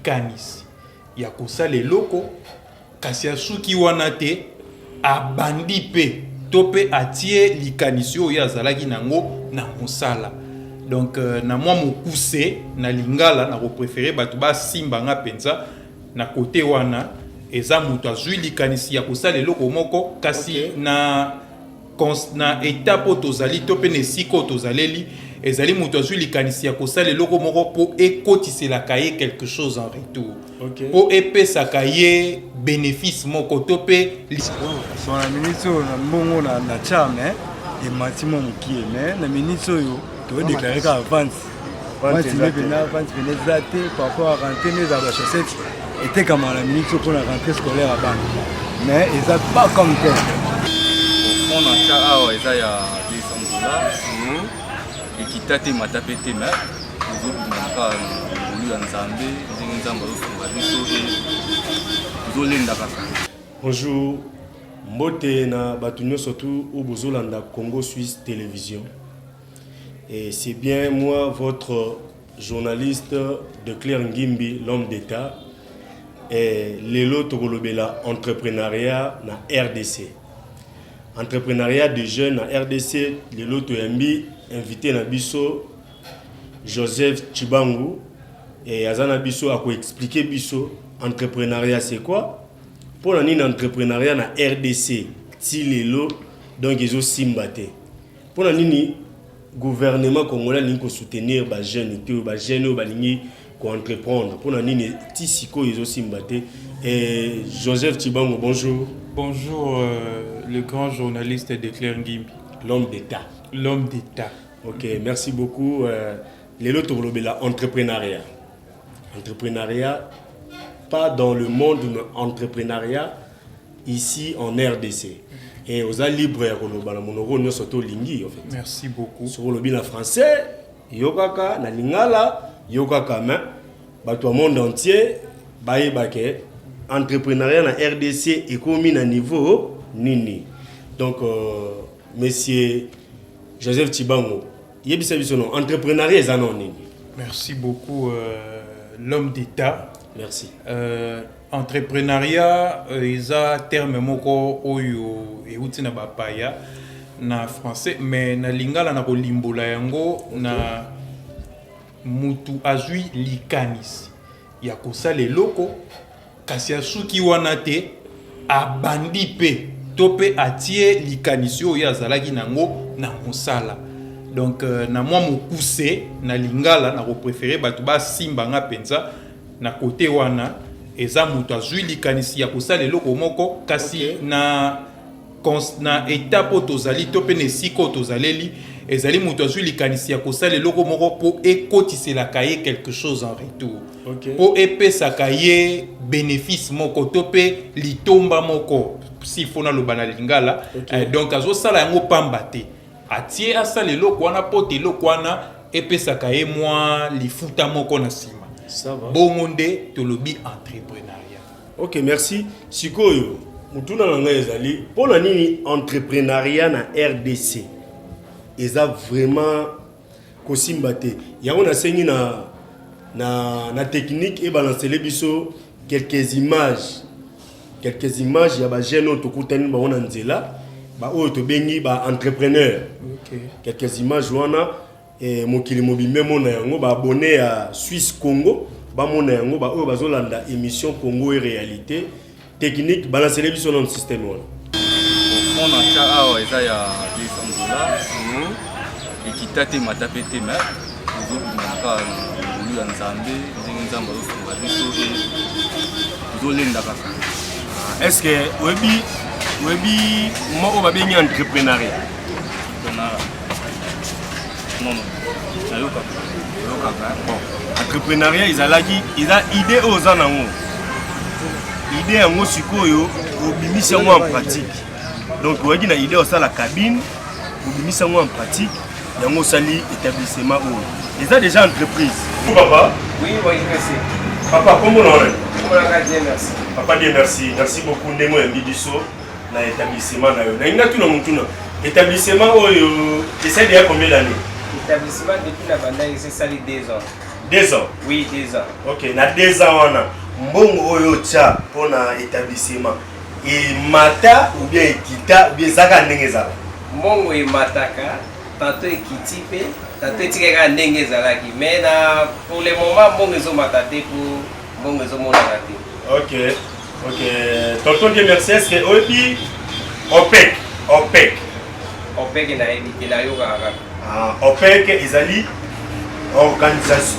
likanisi ya kosala eloko, kasi asuki wana te, abandi mpe to mpe atie likanisi oyo azalaki nango na mosala. Donc na mwa mokuse na lingala, nakopréférer bato basimba nga mpenza na kote wana. Eza moto azwi likanisi ya kosala eloko moko, kasi na étape oyo tozali to mpe na esika oyo tozaleli, ezali moto azwi likanisi ya kosala eloko moko mpo ekotiselaka ye quelque chose en retour, mpo epesaka ye bénéfice moko to mpe So na minute oyo, na mbongo na charme emati mwa mokie, mais na minute oyo todéclarer kaka vente. Vente nde mpena, vente pene eza te par rapport à rentrée. Nde ezala bachaussette etekamaka na minute oyo mpona rentrée scolaire ya bana, mais eza pas comme tel. Fond na tia awa eza ya 200 $. Ekita te, mata mpe te, mais tozobima kaka na ngolu ya Nzambe, ndenge Nzambe azosunga biso e tozolenda kaka. Bonjour, mbote na bato nyonso tu oyo bozolanda Congo Suisse Télévision. Et c'est bien moi, votre journaliste de Claire Ngimbi, l'homme d'État. Et lelo tokolobela entrepreneuriat na RDC, entrepreneuriat de jeunes na RDC. Lelo toyambi invité na biso, Joseph Chibangu, et aza na biso, akoexpliquer biso entrepreneuriat, c'est quoi, mpo na nini entrepreneuriat na RDC ti lelo donc ezosimba te, mpo na nini gouvernement congolais alingi kosoutenir bajeune te, oyo bajeune oyo balingi koentreprendre, mpo na nini ti sikoyo ezosimba te. Et Joseph Chibango, bonjour. Bonjour, le grand journaliste de Claire Ngimbi. L'homme d'État. L'homme d'État. Ok, merci beaucoup. Lelo tokolobela entrepreneuriat, entrepreneuriat pas dans le monde, mais entrepreneuriat ici en RDC. Et oza libre ya koloba na monoko nyonso to olingi en fait. Merci beaucoup. Soki olobi na français, yo kaka, na lingala, yo kaka, mais bato ya monde entier bayeba ke entrepreneuriat na RDC ekomi na niveau nini. Donc monsieur Joseph Chibango, yebisa biso no entrepreneuriat eza nao nini? Merci beaucoup, l'homme d'État. Merci. Entrepreneuriat eza terme moko oyo euti na bapaya, na français, mais na lingala na kolimbola yango na mutu azwi likanisi ya kosala eloko, kasi asuki wana te, abandi mpe to mpe atie likanisi oyo azalaki nango na mosala. Donc na mwa mokuse na lingala, nakopréférer bato basimba nga mpenza na kote wana. Eza moto azwi likanisi ya kosala eloko moko, kasi na étape oyo tozali to mpe na esika oyo tozaleli, ezali moto azwi likanisi ya kosala eloko moko mpo ekotiselaka ye quelque chose en retour, mpo epesaka ye bénéfice moko to mpe litomba moko, si fo naloba na lingala. Donc azosala yango pamba te, atie asala eloko wana mpo te eloko wana epesaka ye mwa lifuta moko na nsima. Ça va. Bongo nde tolobi entrepreneuriat. Ok, merci. Sikoyo motuna na ngai ezali: mpo na nini entrepreneuriat na RDC eza vraiment kosimba te? Yango nasengi na technique ebalancele biso quelques images ya bajeune oyo tokutani bango na nzela, baoyo tobengi baentrepreneur. Quelques images wana, mokili mobimba emona yango, baabonné ya Suisse Congo bamona yango, baoyo bazolanda émission Congo et Réalité. Technique, balancele biso nano système wana. Fond na tia awa eza ya 200 $. Ekita te, mata mpe te, mais tozobima kaka na ngolu ya Nzambe, ndenge Nzambe azosunga biso e tozolenda kaka. Est ce que oyebi mo oyo babengi entrepreneuriat? Non, nayokaka. Oyokaka. Bon, entrepreneuriat ezalaki, eza idée oyo oza nango, idée yango sikoyo obimisi yango en pratique. Donc oyaki na idée osala cabine, obimisi yango en pratique, yango osali établissement oyo eza déjà entreprise. Papa. Oui, merci. Papa, kombo na wana? Kombo Dieu merci. Papa Dieu merci, merci beaucoup ndenge oyambi biso na établissement na yo. Nalingi natuna motuna: établissement oyo esali ya combien d'années? Établissement, depuis na banda, esali 2 ans. 2 ans? Oui, 2 ans. Ok, na 2 ans wana, mbongo oyo otya mpona établissement emata ou bien ekita ou bien ezaka ndenge ezala? Mbongo emataka, tantôt ekiti mpe, tantôt etikaka kaka ndenge ezalaki. Mais na pour le moment, mbongo ezomata te, po mbongo ezomonana te. Ok, tonton Dieu merci. Est ce que oyebi OPEC, OPEC? OPEC, nayebi te, nayokaka kaka. Ah, OPEC ezali organisation,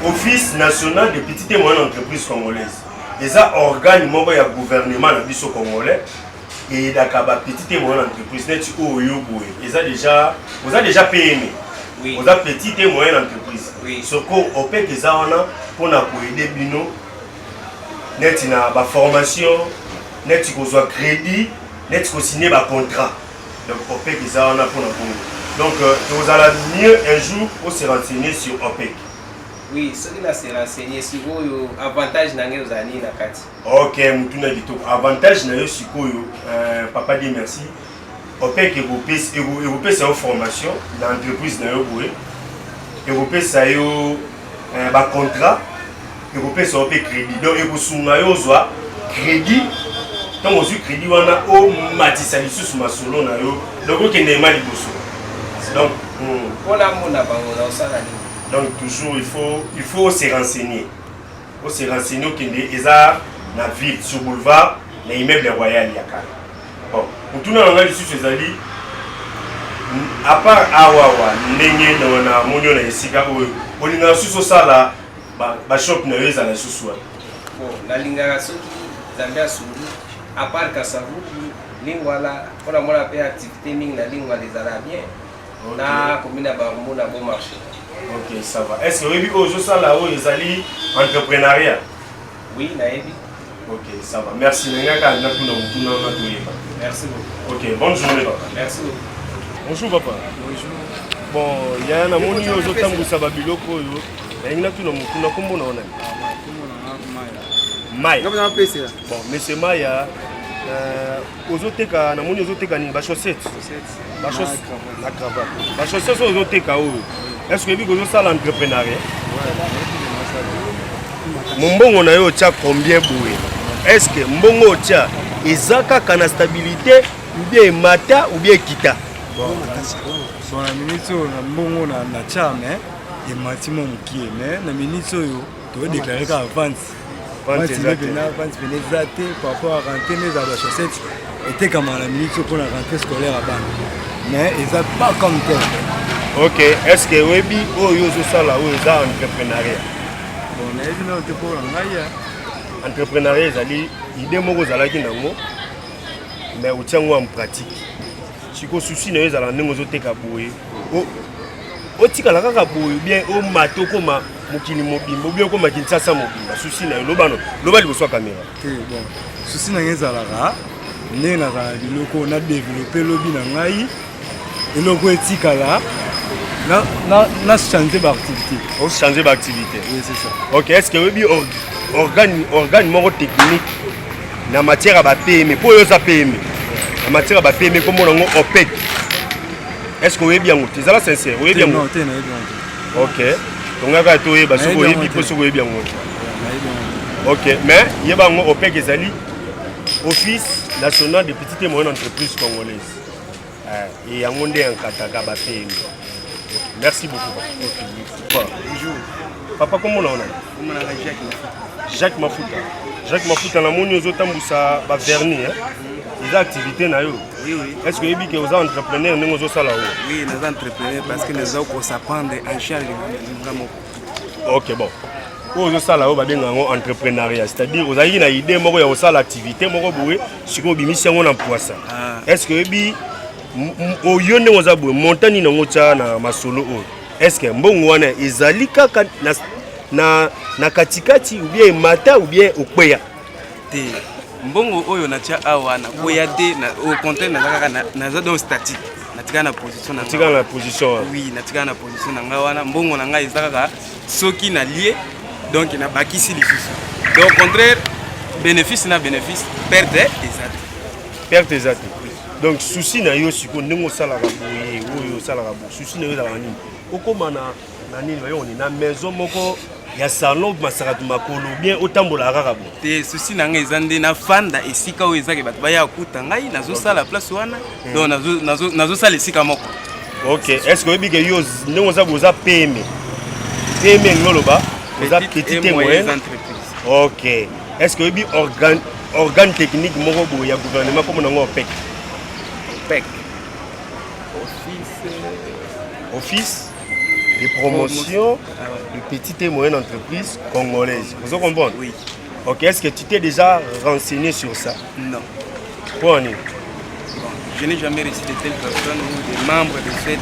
Office national de petite et moyenne entreprise congolaise. Eza organe moko ya gouvernement na biso congolais, eyedaka ba petite et moyenne entreprise neti oyo boye. Eza déjà, oza déjà PME? Oui. Oza petite et moyenne entreprise. Oui. Soko OPEC eza wana mpona koaider bino neti na baformation, neti kozwa crédit, neti kosigner bacontrat. Donc OPEC eza wana mpona bongo. Donc tozala mieux un jour ose renseigner sur OPEC. Oui, soki na se renseigner sikoyo, avantage na ngai ozala nini na kati? Ok, motuna kitoko. Avantage na yo sikoyo, papa Dieu merci, OPEC ekopesa yo formation na entreprise na yo boye, ekopesa yo bacontrat, ekopesa yo mpe crédit. Donc ekosunga yo ozwa crédit. Ntango ozwi crédit wana, omatisa lisusu masolo na yo, donc okende ema liboso. Donc Mpona mona bango, na osala nini? Donc toujours il faut se renseigner, se renseigner. Okende, eza na ville, sur boulevard, na immeuble royal ya kala. Bon, motuna na ngai lisusu ezali, à part awawa, ndenge namoni oyo na esika oyo, olingaka susu osala bashop na yo ezala lisusu wana? Bon, nalingaka, soki Nzambe asungi, à part Kasavubu, Lingwala, mpona mona mpe activité mingi na Lingwala ezala bien, na commune ya Barumbu, na Bon Marché. Ok, ça va. Est ce que oyebi oyo ozosala oyo ezali entrepreneuriat? Oui, nayebi. Ok, ça va, merci. Na ngai kaka natuna motuna wana, toyeba. Merci beaucoup. Ok, bonne journée, papa. Merci beaucoup. Bonjour, papa. Bonjour. Bon, yaya, namoni oyo ozotambwisa babiloko oyo, nalingi natuna motuna. Nkombo na wana? Maya. Bon, monsieur Maya, ozoteka, namoni ozoteka nini? Bachaussette na cravate. Bachaussette oyo ozoteka oyo, est ce que oyebi kozosala entrepreneuriat? Mombongo na yo otya combien boye? Est ce que mbongo otya eza kaka na stabilité ou bien emata ou bien ekita? Bon, na minute oyo, na mbongo na tya, mais emati mwa mokie. Mais na minute oyo, todéclarer kaka vente. Vente eza te. Vente pene eza te par rapport à rentrée. Nde ezala bachaussette etekamaka na minute oyo mpona rentrée scolaire ya bana, mais eza pas comme tel. Ok, est ce que oyebi oyo ozosala oyo eza entrepreneuriat? Bon, nayebi nano te mpo na ngai ya. Entrepreneuriat ezali idée moko ozalaki nango, mais otia yango en pratique. Sikoyo souci na yo ezala ndenge ozoteka boye, otikala kaka boye ou bien omata, okoma mokili mobimba ou bien okoma Kinshasa mobimba? Souci na yo, loba no, loba liboso ya caméra. Te, bon, souci na ngai ezalaka ndenge nazala na biloko na développer lobi na ngai, eloko etikala, na changer baactivité. Ochanger baactivité? Oui, c'est ça. Ok, est ce que oyebi organe moko technique na matière ya baPME, mpo oyo oza PME, na matière ya baPME, kombo nango OPEC? Est ce que oyebi yango te? Ezala sincère, oyebi yango? Non te, nayebi yango te. Ok, tongaka toyeba soki Nayebi yango oyebi, mpo te. soki oyebi yango te. Nayebi yango. Ok, mais yeba yango, OPEC ezali Office national de petite et moyenne entreprise congolaise. E yango nde enkataka baPME. Merci beaucoup, papa. Ok, Bonjour. Papa, kombo na yo nani? Jacques Mafuta. Jacques Mafuta, namoni ozotambusa bavernis, eza activité na yo? Oui. Est ce que oyebi ke oza entrepreneur ndenge ozosala oyo? Oui, naza entrepreneur parce que naza kos'apprendre en charge nga moko. Ok, bon, oyo ozosala oyo babenga yango entrepreneuriat, c'est-à-dire ozalaki na idée moko ya kosala activité moko boye, sikoyo obimisi yango na mpwasa. Est ce que oyebi oyo ndenge oza boye, montant nini yango otya na masolo oyo? Est ce que mbongo wana ezali kaka na katikati ou bien emata ou bien okweya? Te, mbongo oyo natia awa nakwea te. Au contraire, naza kaka naza donc statique, natikala na position na nga. Otikala na position wana? Oui, natikala na position na ngai wana. Mbongo na ngai eza kaka soki nalie, donc nabakisi lisusu. Donc au contraire, bénéfice na bénéfice, perte eza te. Perte eza te. Donc souci na yo sikoyo, ndenge osalaka boye, oyo osalaka boye, souci na yo ezalaka nini? Okóma na na nini bayoni na maison moko ya salon masakatu makolo bien otambolaka kaka bo te. Souci na ngai eza nde nafanda esika oyo ezaki bato baya kokuta ngai nazosala place wana, donc nazosala esika moko. Ok, est ce que oyebi ke yo ndenge oza boye, oza PME? PME elingi oloba oza petite et moyenne entreprise. Ok, est ce que oyebi organe technique moko boye ya gouvernement, kombo nango OPEC? OPEC, office Office de promotion de petite et moyenne entreprise congolaise. Vous comprenez? Oui. Ok, est-ce que tu t'es déjà renseigné sur ça? Non. Pourquoi? Bon, je n'ai jamais reçu de telles personnes ou des membres de cette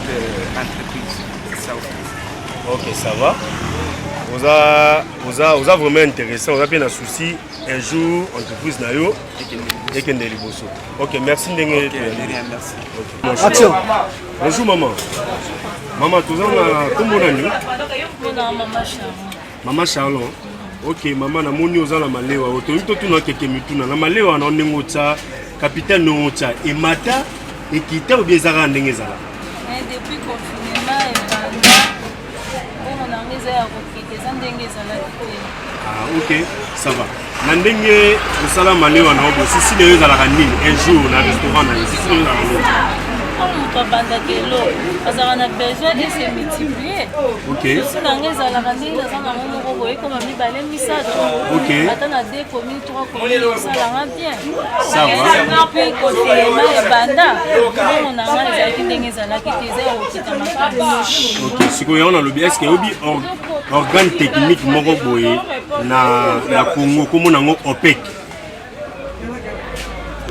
entreprise. C'est ça aussi. Ok, ça va. Vous avez vraiment intéressant. Vous avez un souci un jour entreprise na yo ekende liboso. Ok, merci ndenge. Ok, de rien, merci. Ok. Bonjour. Action. Bonjour maman. Maman, toza na kombo nani? Mpona Mama Sharon. Mama Charlon. Ok mama, namoni oza na malewa oyo. Tolingi totuna keke mituna na malewa na ndenge otya capital, ndenge otya emata, ekita, obi eza kaka ndenge ezalaka? Mais depuis confinement ebanda, mbongo na yango eza ya kokita, eza ndenge ezalaki te. Ah, ok, ça va. Na ndenge osala malewa na yo boye, souci na yo ezalaka nini un jour na restaurant na yo? Souci na yo ezalaka nini? Ntango moto abandaka eloko, azalaka na besoin ese multiplier. Souci na yango ezalaka ndenge naza nango moko boye, ekoma mibale, misato, ata na deux commune, trois commune, esalanga bien. Ça va. Depuis confinement ebanda, mbongo na ngai ezalaki ndenge ezalaki te, eza ya kokita makasi. Ok, sikoyo yango nalobi, est ce que oyebi organe technique moko boye na Congo, kombo nango OPEC?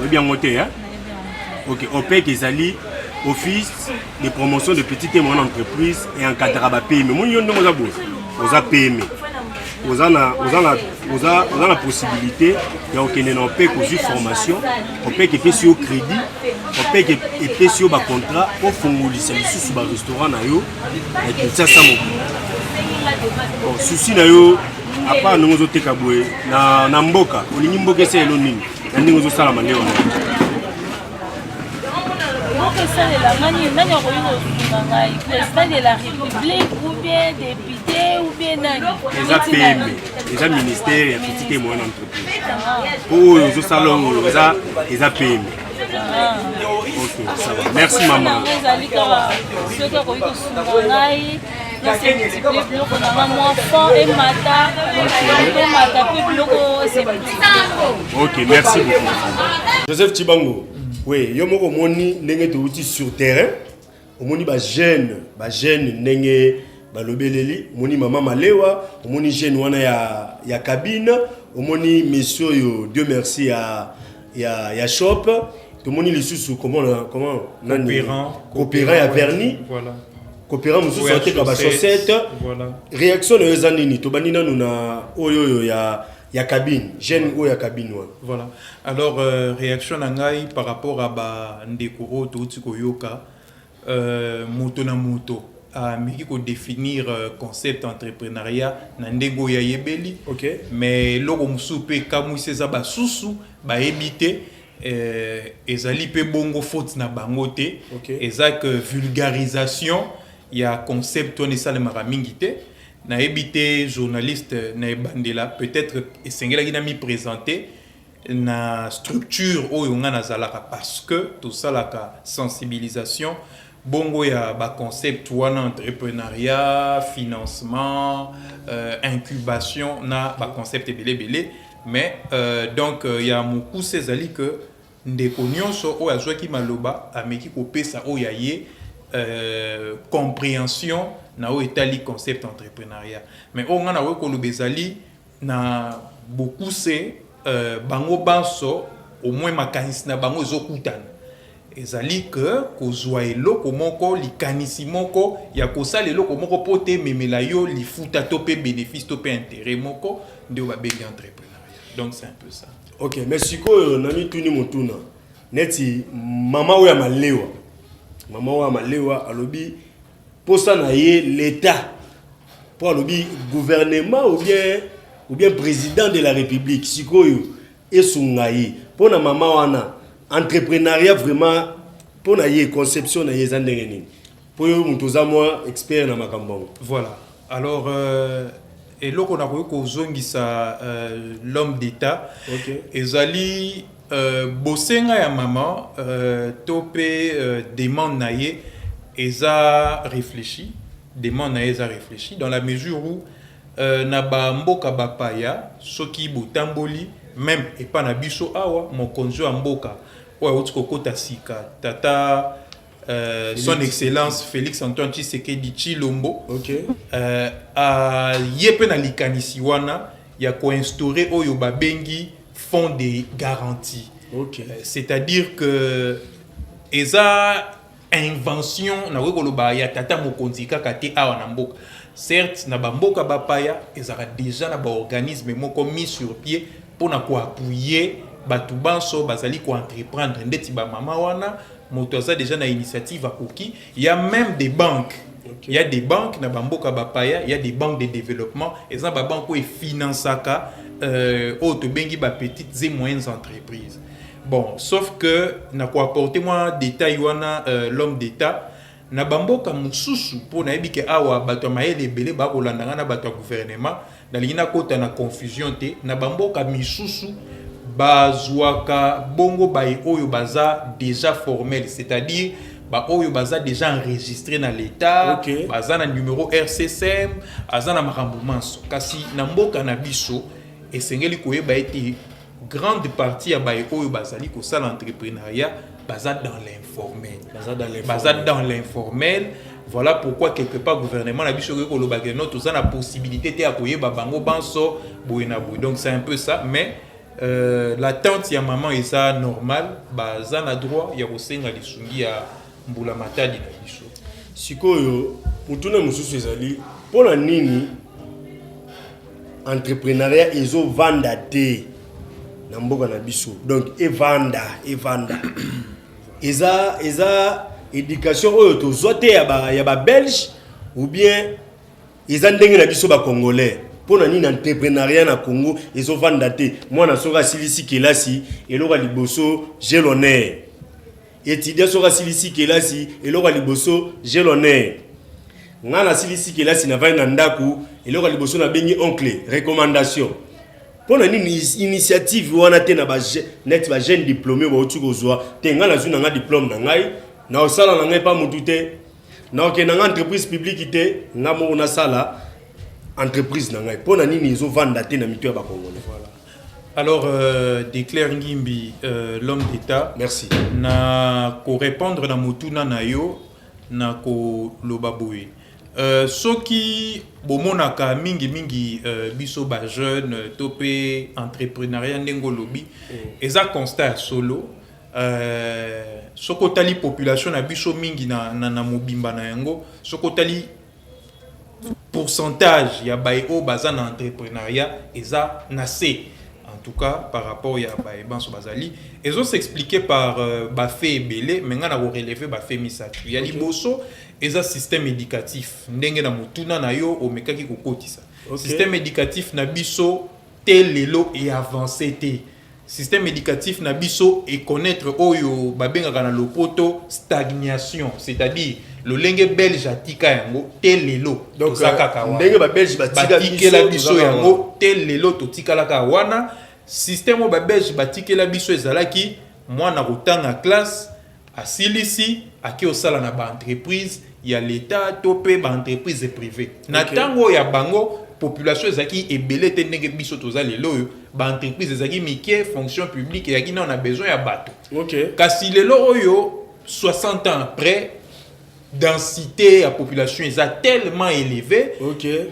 Oyebi yango te, hein? Ok, OPEC ezali Office de promotion de petite et moyenne entreprise et encadra ba PME. Moni yo ndenge oza boye, oza PME, oza na possibilité ya kokende na OPEC, ozwi formation, OPEC epesi yo crédit, OPEC epesi yo bacontrat, ofongolisa lisusu barestaurant na yo na Kinshasa mobimba. Bon, souci na yo, à part ndenge ozoteka boye na mboka, olingi mboka esalelo nini na ndenge ozosalama nde wana? Mboka esalelanga nini? Nani akoki kosunga ngai? Président de la République ou bien député ou bien nani? Eza PME, eza ministère ya petite et moyenne entreprise. Po oyo ozosala oyo eza PME. Ok, ça va, merci mama. Yango ezali kaka soki akoki kosunga ngai nase multiplie biloko na nga, mwa fond emata, emata mpe biloko ese multiplie. Ok, merci beaucoup. Joseph Chibango, oui, yo moko omoni ndenge touti sur terrain, omoni bajeune, bajeune ndenge balobeleli, omoni mama malewa, omoni jeune wana ya cabine, omoni monsieur oyo, Dieu merci, ya shop, tomoni lisusu comment nani? Coopérant. Coopérant ya vernis. Coopérant mosusu ateka bachaussette. Réaction na yo eza nini? Tobandi nanu na oyo ya cabine, jeune oyo ya cabine wana. Voilà. Alors réaction na ngai par rapport à bandeko oyo touti koyoka, moto na moto ameki kodéfinir concept entrepreneuriat na ndenge oyo ayebeli. Mais eloko mosusu mpe ekamwisi eza basusu bayebi te. Ezali mpe bongo faute na bango te. Eza que vulgarisation ya concept wana esalemaka mingi te. Nayebi te, journaliste, na ebandela peut-être esengelaki na mi présenter na structure oyo nga nazalaka, parce que tosalaka sensibilisation bongo ya baconcept wana, entrepreneuriat, financement, incubation na baconcept ebele ebele. Mais donc ya mokuse ezali que ndeko nyonso oyo azwaki maloba ameki kopesa oyo ya ye compréhension na oyo etali concept entrepreneuriat. Mais oyo ngai nakoki koloba ezali na bokuse, bango banso au moins makanisi na bango ezokutana, ezali ke kozwa eloko moko, likanisi moko ya kosala eloko moko mpo te ememela yo lifuta to mpe bénéfice to mpe intérêt moko, nde oyo babengi entrepreneuriat. Donc c'est un peu ça. Ok, mais sikoyo na mituni motuna neti mama oyo ya malewa. Mama oyo ya malewa alobi posa na ye l'État, mpo alobi gouvernement ou bien président de la République sikoyo esunga ye. Mpo na mama wana, entrepreneuriat vraiment mpo na ye, conception na ye eza ndenge nini? Mpo yo moto oza mwa expert na makambo yango. Voilà. Alors, eloko nakoki kozongisa l'homme d'État ezali bosenga ya mama to mpe demande na ye eza réfléchi. Demande na ye eza réfléchi dans la mesure où na bamboka bapaya, soki botamboli même epa na biso awa, mokonzi ya mboka oyo awuti kokota sika, tata son excellence Félix Antoine Tshisekedi Tshilombo, ye mpe na likanisi wana ya koinstaurer oyo babengi fonds de garantie. C'est-à-dire que eza invention, nakoki koloba, ya tata mokonzi kaka te awa na mboka. Certes, na bamboka bapaya ezalaka déjà na baorganisme moko mis sur pied mpona koappuyer bato banso bazali koentreprendre, ndeti bamama wana. Moto aza déjà na initiative akoki, il y a même des banques. Il y a des banques na bamboka bapaya, il y a des banques de développement, eza babanque oyo efinansaka oyo tobengi bapetites et moyennes entreprises. Bon, sauf que na koapporter mwa détail wana, l'homme d'État, na bamboka mosusu, mpo nayebi ke awa bato ya mayele ebele bakolanda nga na bato ya gouvernement, nalingi nakota na confusion te. Na bamboka misusu bazwaka bongo baye oyo baza déjà formel, c'est-à-dire baoyo baza déjà enregistré na l'État, baza na numéro RCSM, aza na makambo manso. Kasi na mboka na biso, esengeli koyeba ete grande partie ya baye oyo bazali kosala entrepreneuriat baza dans l'informel. Baza dans l'informel. Baza dans l'informel. Voilà pourquoi quelque part gouvernement na biso ekoki koloba ke no, toza na possibilité te ya koyeba bango banso boye na boye. Donc c'est un peu ça, mais l'attente ya maman eza normal, baza na droit ya kosenga lisungi ya mbula matadi na biso. Sikoyo motuna mosusu ezali: mpo na nini entrepreneuriat ezovanda te na mboka na biso? Donc evanda, evanda eza éducation oyo tozwa te ya babelge ou bien eza ndenge na biso bacongolais? Mpo na nini entrepreneuriat na Congo ezovanda te? Mwana soki asilisi kelasi, eloko ya liboso, j'ai l'honneur. Étudiant soki asilisi kelasi, eloko ya liboso, j'ai l'honneur. Nga nasilisi kelasi, navandi na ndako, eloko ya liboso nabengi oncle, recommandation. Mpo na nini initiative wana te na neti bajeune diplômé bauti kozwa te? Ngai nazwi na nga diplôme na ngai, naosala na ngai pa motu te, naokende na nga entreprise publique te, nga moko nasala entreprise na ngai. Mpo na nini ezovanda te na mito ya bacongolais? Voilà. Alors, Déclare Ngimbi, l'homme d'État. Merci. Na ko répondre na motuna na yo, na koloba boye. Soki bomonaka mingi mingi biso ba jeune to pe entrepreneuriat, ndenge olobi, eza constat ya solo. Soki otali population na biso mingi na mobimba na yango, soki otali pourcentage ya baye oyo baza na entrepreneuriat, eza na se, en tout cas par rapport ya baye banso bazali. Ezos'expliquer par bafaits ebele, mais ngai na korelever bafaits misato ya liboso. Eza système éducatif, ndenge na motuna na yo omekaki kokotisa. Système éducatif na biso te lelo eavance te. Système éducatif na biso econnaître oyo babengaka na lopoto stagnation, c'est-à-dire lolenge belge atika yango te lelo toza kaka wana. Ndenge babelge batika batikela biso yango te lelo totikalaka wana. Système oyo babelge batikela biso ezalaki: mwana kotanga classe, asilisi, ake osala na baentreprise ya l'État to mpe baentreprise privé. Na ntango oyo ya bango, population ezalaki ebele te ndenge biso toza lelo oyo. Baentreprise ezalaki mike, fonction publique ezalaki nano na besoin ya bato. Kasi lelo oyo, 60 ans après, densité ya population eza tellement élevée,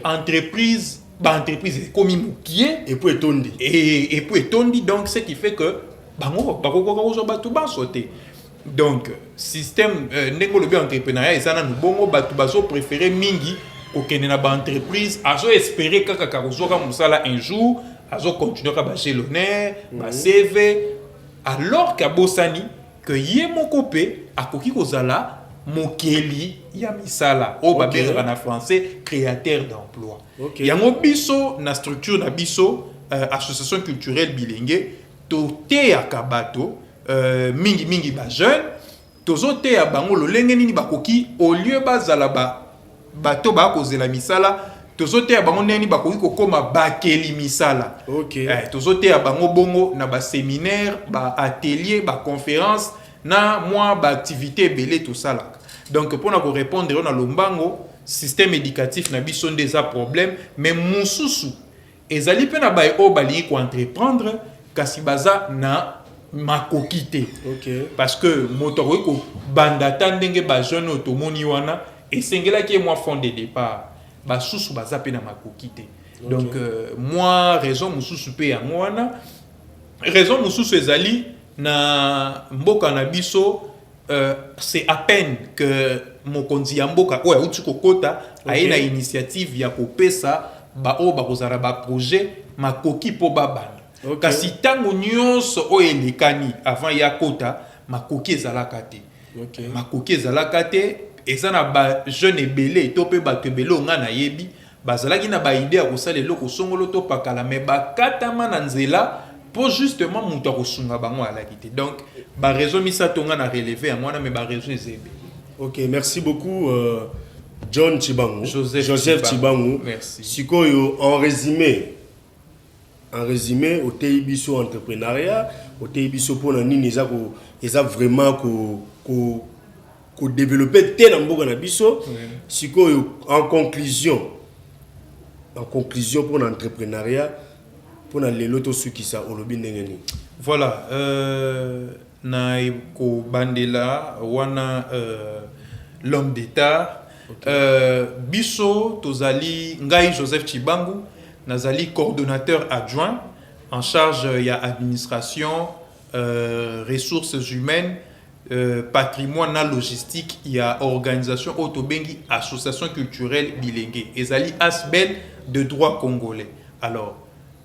entreprise, baentreprise ekomi mokie. Et puis etondi. Et puis etondi. Donc ce qui fait que bango bakokoka kozwa bato banso te. Donc système, ndenge olobi, entrepreneuriat eza nanu bongo. Bato bazopréféré mingi kokende na baentreprise, azoespérer kaka ka kozwaka mosala un jour, azocontinue kaka bajalonner baCV, alors qu'abosani ke ye moko mpe akoki kozala mokeli ya misala, oyo babengaka na français créateur d'emploi. Yango biso na structure na biso, association culturelle Bilenge, toteyaka bato mingimingi bajeune. Tozoteya bango lolenge nini bakoki, au lieu bazala bato bakozela misala, tozoteya bango ndenge nini bakoki kokóma bakeli misala. Tozoteya bango bongo na baséminaire, baatelier, baconférence na mwa baactivité ebele tosalaka. Donc mpona korépondre oyo na lombango, système éducatif na biso nde eza problème, mais mosusu ezali mpe na baye oyo balingi koentreprendre kasi baza na makoki te. Parce que moto akoki kobanda ata ndenge bajeune oyo tomoni wana, esengelaki ye mwa fond de départ. Basusu baza mpe na makoki te. Donc mwa raison mosusu mpe yango wana. Raison mosusu ezali na mboka na biso, c'est à peine que mokonzi ya mboka oyo auti kokota aye na initiative ya kopesa baoyo bakozala baprojet makoki mpo babanda. Kasi ntango nyonso oyo elekani avant ya kota, makoki ezalaka te. Makoki ezalaka te. Eza na bajeune ebele to mpe bato ebele oyo ngai nayebi bazalaki na baidée ya kosala eloko songolo to pakala, mais bakatama na nzela mpo justement moto akosunga bango alaki te. Donc baraison misato nga na relevé yango wana, mais baraison eza ebele. Ok, merci beaucoup, John Chibangu. Joseph, Joseph Chibangu. Merci. Sikoyo, en résumé, oteyi biso entrepreneuriat, oteyi biso mpona nini eza ko eza vraiment ko ko kodévelopper te na mboka na biso. Sikoyo, en conclusion mpona entrepreneuriat, mpona lelo tosukisa, olobi ndenge nini? Voilà, na kobandela wana, l'homme d'état, biso tozali, ngai Joseph Chibangu, nazali coordonnateur adjoint en charge ya administration, ressources humaines, patrimoine na logistique ya organisation oyo tobengi Association culturelle Bilenge. Ezali ASBL de droit congolais. Alors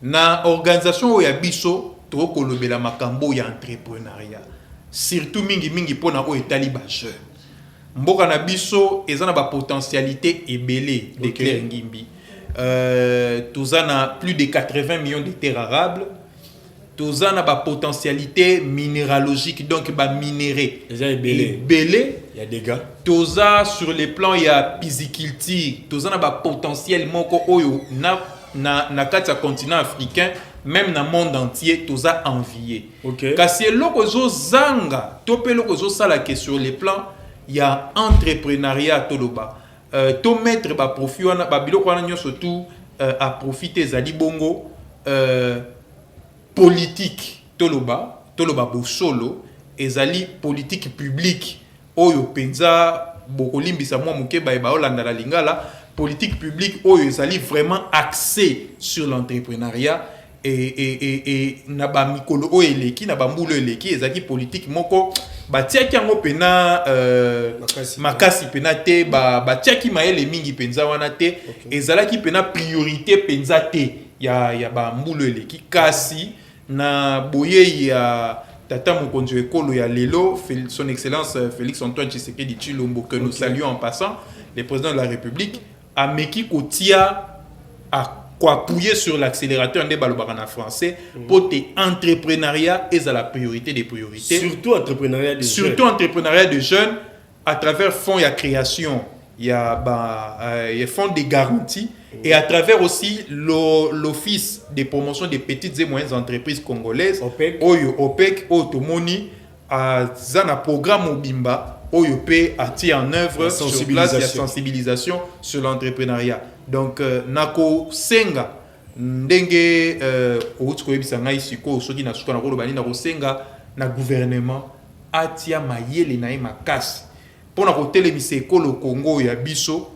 na organisation oyo ya biso, tokolobela makambo ya entrepreneuriat, surtout mingimingi mpona oyo etali bajeune. Mboka na biso eza na bapotentialité ebele. Déclare Ngimbi, toza na plus de 80 millions de terres arables, toza na bapotentialité minéralogique, donc baminerai eza ebele. Ebele. Ya dégâts. Toza sur le plan ya pisciculture, toza na bapotentiel moko oyo na kati ya continent africain, même na monde entier toza envié. Kasi eloko ezozanga to mpe eloko ezosala ke sur le plan ya entrepreneuriat, toloba, tomettre baprofit wana, babiloko wana nyonso tu à profit, ezali bongo politique. Toloba bosolo, ezali politique publique oyo mpenza bokolimbisa mwa moke baye baolanda na lingala. Politique publique oyo ezali vraiment axée sur l'entrepreneuriat et na bamikolo oyo eleki, na bambula oyo eleki, ezalaki politique moko batiaki yango mpena Makasi. Makasi mpena te, batiaki mayele mingi mpenza wana te. Ezalaki mpena priorité mpenza te ya bambula oyo eleki. Kasi na boyei ya tata mokonzi ya ekolo ya lelo, son excellence Félix Antoine Tshisekedi Tshilombo, que nous saluons en passant, le président de la République, ameki kotia koappuyer sur l'accélérateur, nde balobaka na français, mpo te entrepreneuriat ezala priorité des priorités. Surtout entrepreneuriat des Surtout jeunes. Entrepreneuriat de jeunes, à travers fonds ya création ya ba ya fonds de garantie et à travers aussi l'office de promotion des petites et moyennes entreprises congolaises. OPEC. Oyo OPEC oyo tomoni aza na programme mobimba oyo mpe atie en œuvre La sur place ya sensibilisation. Sensibilisation sur l'entrepreneuriat. Donc nakosenga ndenge outi koyebisa ngai sikoyo, soki na suka nakoloba nini, nakosenga na gouvernement atia mayele na ye makasi mpona kotelemisa ekolo Congo ya biso.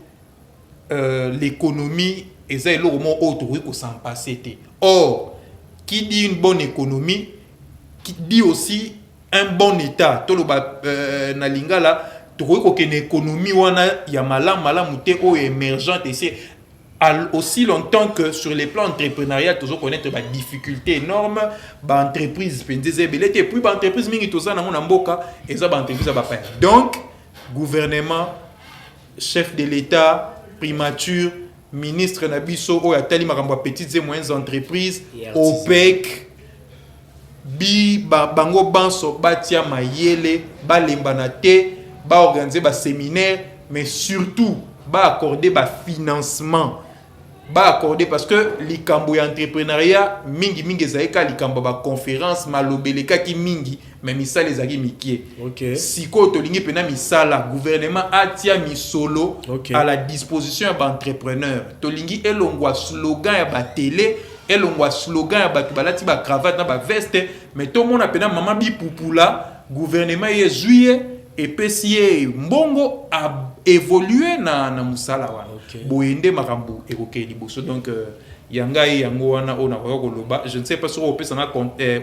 L'économie eza eloko moko oyo tokoki kos'en passer te. Or qui dit une bonne économie, qui dit aussi un bon état. Toloba na lingala, tokoki kokende économie wana ya malamu malamu te, oyo émergente, ese aussi longtemps que sur les plans entrepreneurial tozo connaître badifficulté énorme. Baentreprise mpenza eza ebele te, et puis baentreprise mingi toza nango na mboka eza baentreprise ya bapaya. Donc gouvernement, chef de l'État, primature, ministre na biso oyo atali makambo ya petites et moyennes entreprises, Et artisanat. OPEC. Bi bango banso batia mayele, balembana te, baorganiser baséminaire, mais surtout baaccorde bafinancement, baaccorde, parce que likambo ya entrepreneuriat mingimingi ezali kaka likambo ya baconférence, maloba elekaki mingi, mais misala ezalaki mike. Sikoyo tolingi mpenza misala, gouvernement atia misolo à la disposition ya baentrepreneur. Tolingi elongwa slogan ya batele, elongwa slogan ya bato balati bacravate na baveste, mais tomona mpenza mama bipupula, gouvernement ye ezwi ye, epesi ye mbongo, aévolue na mosala wana. Boye nde makambo ekokende liboso. Donc ya ngai yango wana oyo nakoka koloba. Je ne sais pas soki opesa nga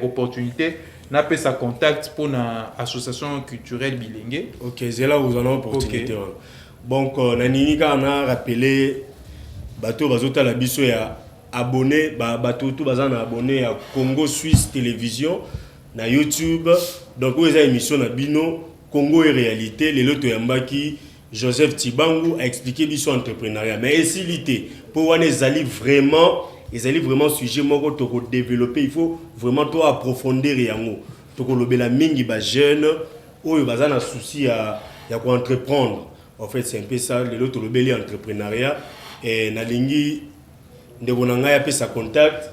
opportunité napesa contact mpona Association culturelle Bilenge. Ok, zela, ozwa na opportunité wana. Donc naningi kaka na rappeler bato oyo bazotala biso ya abonné, bato to baza na abonné ya Congo Suisse Télévision na YouTube. Donc oyo eza émission na bino Congo et Réalité. Lelo toyambaki Joseph Tibangu, aexpliqué biso entrepreneuriat, mais esili te, mpo wana ezali vraiment sujet moko tokodévelopper. Il faut vraiment to approfondir yango. Tokolobela mingi bajeune oyo baza na souci ya koentreprendre. En fait, c'est un peu ça. Lelo tolobeli entrepreneuriat e nalingi ndeko na ngai apesa contact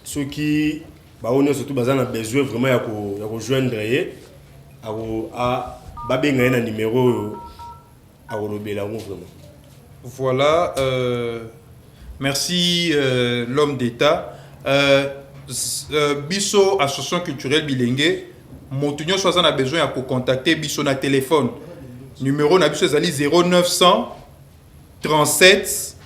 soki bango nyonso tu baza na besoin vraiment ya kojoindre ye, babenga ye na numéro oyo akolobela yango vraiment. Voilà, merci l'homme d'État. Biso Association culturelle Bilenge, moto nyonso aza na besoin ya kocontacte biso na téléphone, numéro na biso ezali 0900 37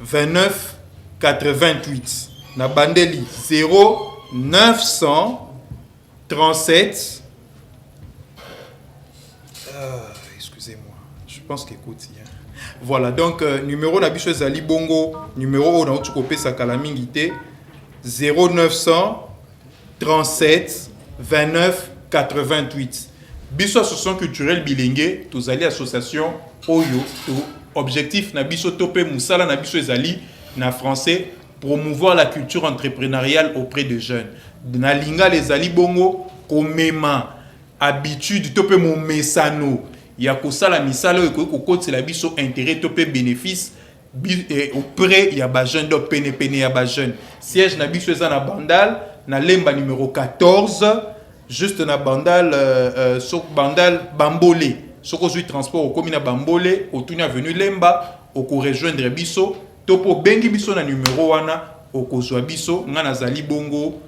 29 88. Na bandeli 0937, excusez-moi, je pense qu'écoute, hein. Voilà, donc numéro na biso ezali bongo, numéro oyo nauti kopesa kala mingi te, 0937 29 88. Biso Association culturelle Bilenge, tozali association oyo to objectif na biso to mpe mosala na biso ezali, na français, promouvoir la culture entrepreneuriale auprès de jeunes. Na lingala ezali bongo komema habitude to mpe momesano ya kosala misala oyo ekoki kokotela biso intérêt to mpe bénéfice auprès ya bajeune, donc penepene ya bajeune. Siège na biso eza na Bandal, na Lemba numéro 14, juste na Bandal, so, Bandal Bambole. Soki ozwi transport, okomi na Bambole, otuni avenue Lemba, okorejoindre biso to mpo obengi biso na numéro wana, okozwa biso. Nga nazali bongo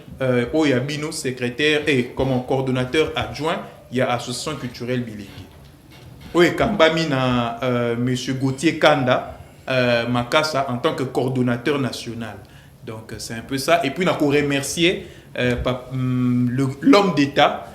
oyo ya bino secrétaire et comme coordonnateur adjoint ya Association culturelle Bilenge oyo ekambami na monsieur Gauthier Kanda Makassa en tant que coordonnateur national. Donc c'est un peu ça. Et puis na remercier l'homme d'État.